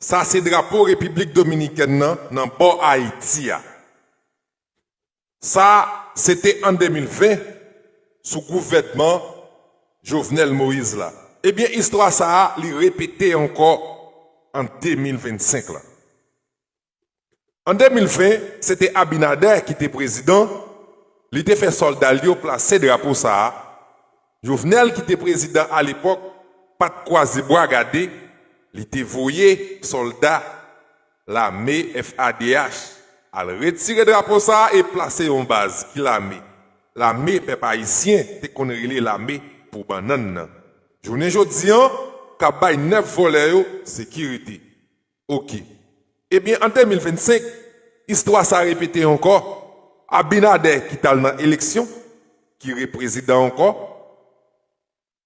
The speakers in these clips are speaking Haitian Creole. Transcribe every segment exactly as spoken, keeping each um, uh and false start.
Sa se drapo Repiblik Dominikèn nan, nan bò Ayiti a. Sa, se te an de mil ven, sou gouvènman Jovenel Moïse la. Ebyen, istwa sa a, li repete ankò an de mil vennsenk la. An de mil ven, se te Abinader ki te prezidan, li te fè sòlda l yo plase drapo sa a. Jovenel ki te prezidan alepòk pa t kwaze bra gade, li te voye sòlda lame F A D H al retire drapo sa a e plase yon baz ki lame. Lame pèp ayisyen te konn rele lame pou bannann nan. Jounen jodi an, k ap bay nèf vòlè yo sekirite. Oke. Ebyen, an de mil vennsenk, istwa sa repete ankò. Abinader ki t al nan eleksyon, ki reprezidan ankò,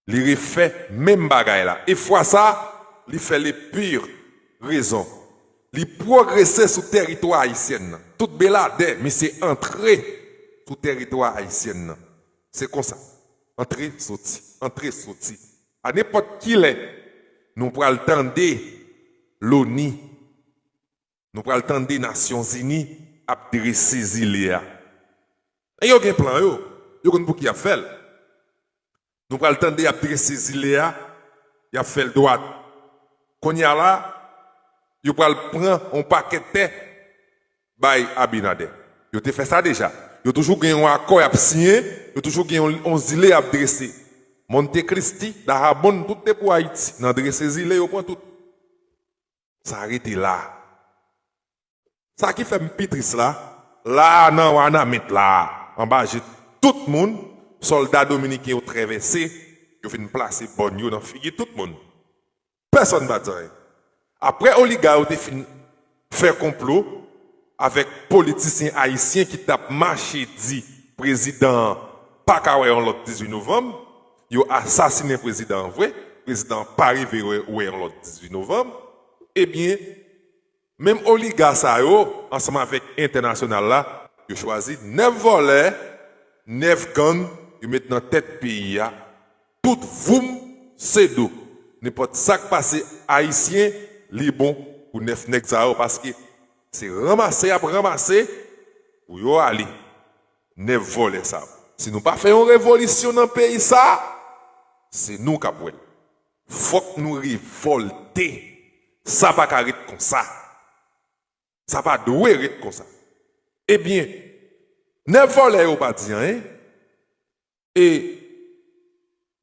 li refè menm bagay la. E fwa sa, li fè le pire rezon. Li pwogrese sou tèritwa ayisyèn nan. Tout beladè, misye antre sou tèritwa ayisyèn nan. Se konsa. Antre, soti, antre, soti. A nenpòt ki lè, nou pral tande loni, nou pral tande Nasyonzini ap drese zile a. E yo gen plan yo, yo konn pou ki y ap fè l. Nou pral tande y ap drese zile a, y ap fè l dwat. Kounye a la, yo pral pran yon pakèt tè bay Abinader. Yo te fè sa deja. Yo toujou gen yon akò y ap siyen, yo toujou gen yon, yon zile y ap drese. Monte Cristi, Dahabonn, tout te pou Ayiti. Nan drese zile, yo pran tout. Sa rete la. Sa ki fè m pi tris la, la a nan Wanament la, anba je tout moun, sòlda dominiken yo trèvèse, yo vin plase bòn yo nan figi tout moun. Pèsonn pa di anyen. Apre oliga yo te fin fè konplo avèk politisyen ayisyen ki t ap mache di prezidan an pa ka wè yon lòt dizuit novanm, yo asasinen prezidan an vre, prezidan an pa rive wè, wè yon lòt dizuit novanm, ebyen, menm oliga sa yo, ansanm avèk entènasyonal la, yo chwazi nèf vòlè, nèf gang, yo met nan tèt peyi a, tout voum, se do. Nenpòt sa k pase ayisyen, li bon pou nèf nèg sa yo, paske se ranmase y ap ranmase pou yo ale. Nèf vòlè sa yo. Si nou pa fè yon revolisyon nan peyi sa, se nou k ap wè l. Fòk nou revòlte. Sa pa ka ret konsa. Sa pa dwe ret konsa. Ebyen, nèf vòlè yo pa di anyen. E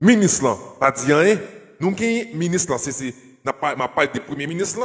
minis lan pa di anyen. Nou gen minis lan, se, se, n ap pa-, m ap pale de premye minis lan.